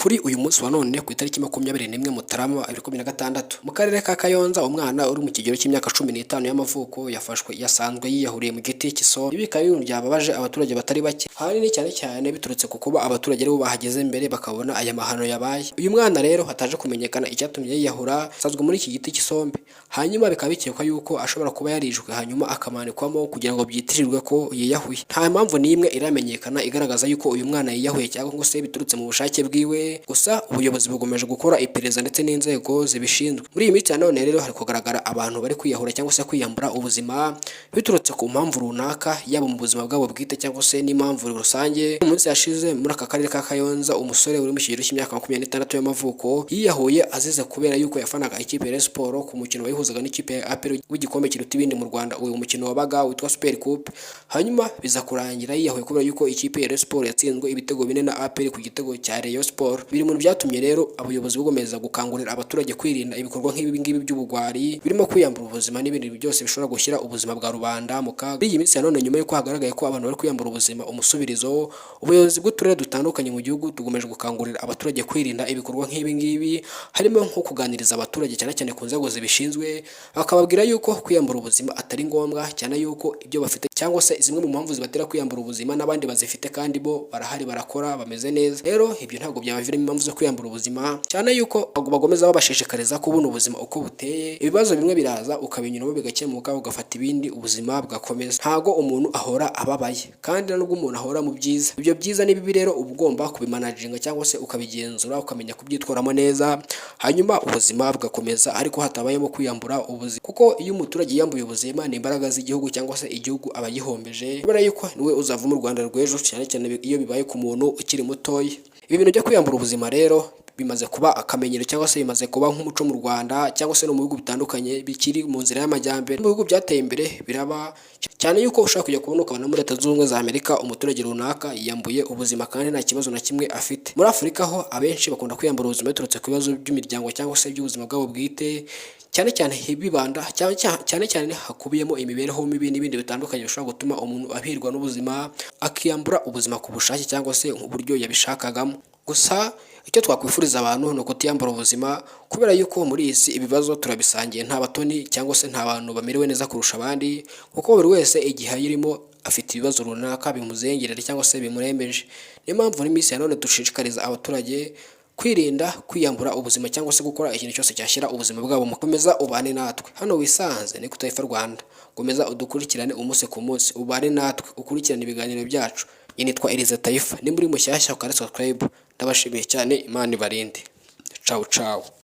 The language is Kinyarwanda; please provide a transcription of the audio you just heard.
Kuri uyu munsi wa none, ku itariki 21 Mutarama 2016, mu karere ka Kayonza, umwana uri mu kigero cy'imyaka 15 y'amavuko yafashwe, yasanzwe yiyahuriye mu giti cy'isombe. Ibi bikaba ibintu byababaje abaturage batari bake, ahanini cyane cyane biturutse ku kuba abaturage aribo bahageze mbere bakabona aya mahano yabaye. Uyu mwana rero hataje kumenyekana icyatumye yiyahura, asanzwe muri iki giti cy'isombe, hanyuma bikaba bikekwa yuko ashobora kuba yarishwe, hanyuma akamanikwamo kugira ngo byitirirwe ko yiyahuye. Nta mpamvu n'imwe iramenyekana igaragaza yuko uyu mwana yiyahuye cyangwa se biturutse mu bushake bwiwe. Gusa ubuyobozi bugomeje gukora iperereza ndetse n'inzego zibishinzwe. Muri iyi minsi ya none rero hari kugaragara abantu bari kwiyahura cyangwa se kwiyambura ubuzima biturutse ku mpamvu runaka, yaba mu buzima bwabo bwite cyangwa se n'impamvu rusange. Mu minsi yashize, muri aka karere ka Kayonza, umusore uri mu kigero cy'imyaka 26 y'amavuko yiyahuye azize kubera yuko yafanaga ikipe ya Rayon Sports ku mukino wayihuzaga n'ikipe ya APR w'igikombe kiruta ibindi mu Rwanda, uyu mukino wabaga witwa Super Coupe. Hanyuma biza kurangira yiyahuye kubera yuko ikipe ya Rayon Sports yatsinzwe ibitego 4 na APR ku gitego cya Rayon Sports. Biri mu byatumye rero abayobozi bugomeza gukangurira abaturage kwirinda ibikorwa nk'ibi ngibi by'ubugwari, birimo kwiyambura ubuzima n'ibindi byose bishobora gushyira ubuzima bwa rubanda mu kaga. Muri iyi minsi ya none, nyuma y'uko hagaragaye ko abantu bari kwiyambura ubuzima umusubirizo, ubuyobozi bw'uturere dutandukanye mu gihugu tugomeje gukangurira abaturage kwirinda ibikorwa nk'ibi ngibi, harimo nko kuganiriza abaturage cyane cyane ku nzego zibishinzwe, bakababwira yuko kwiyambura ubuzima atari ngombwa, cyane yuko ibyo bafite cyangwa se zimwe mu mpamvu zibatera kwiyambura ubuzima n'abandi bazifite kandi bo barahari, barakora, bameze neza. Rero ibyo ntabwo byabaviramo impamvu zo kwiyambura ubuzima, cyane yuko bagomeza babashishikariza kubona ubuzima uko buteye. Ibibazo bimwe biraza ukabinyuramo bigakemuka, ugafata ibindi, ubuzima bugakomeza. Ntago umuntu ahora ababaye, kandi nubwo umuntu ahora mu byiza, ibyo byiza n'ibibi rero uba ugomba kubimanaginga cyangwa se ukabigenzura, ukamenya kubyitwaramo neza, hanyuma ubuzima bugakomeza, ariko hatabayemo kwiyambura ubuzima. Kuko iyo umuturage yiyambuye ubuzima, ni imbaraga z'igihugu cyangwa se igihugu aba agihombeje, kubera yuko niwe uzava mu Rwanda rw'ejo, cyane cyane iyo bibaye ku muntu ukiri mutoya. Ibi bintu byo kwiyambura ubuzima rero bimaze kuba akamenyero cyangwa se bimaze kuba nk'umuco mu Rwanda cyangwa se no mu bihugu bitandukanye bikiri mu nzira y'amajyambere. Mu bihugu byateye imbere biraba cyane, yuko ushobora kujya kubona ukabona muri Leta Zunze Ubumwe za Amerika umuturage runaka yiyambuye ubuzima kandi nta kibazo na kimwe afite. Muri Afurika ho abenshi bakunda kwiyambura ubuzima biturutse ku bibazo by'imiryango cyangwa se by'ubuzima bwabo bwite, cyane cyane bibanda cyane cyane hakubiyemo imibereho mibi n'ibindi bitandukanye bishobora gutuma umuntu abihirwa n'ubuzima, akiyambura ubuzima ku bushake cyangwa se uburyo yabishakagamo. Gusa icyo twakwifuriza abantu ni ukutiyambura ubuzima, kubera yuko muri iyi si ibibazo turabisangiye, nta batoni cyangwa se nta bantu bamerewe neza kurusha abandi, kuko buri wese igihe ayirimo afite ibibazo runaka bimuzengerera cyangwa se bimurembeje. Niyo mpamvu muri minsi ya none dushishikariza abaturage kwirinda kwiyambura ubuzima cyangwa se gukora ikintu cyose cyashyira ubuzima bwabo mu komeza. Ubane natwe hano wisanze ni ku Taifa Rwanda. Komeza udukurikirane umunsi ku munsi, ubane natwe, ukurikirane ibiganiro byacu. Njye nitwa Eliza Taifa. Nimba uri mushyashya ukanda subscribe. Ndabashimiye cyane, Imana ibarinde. Cawu cawu.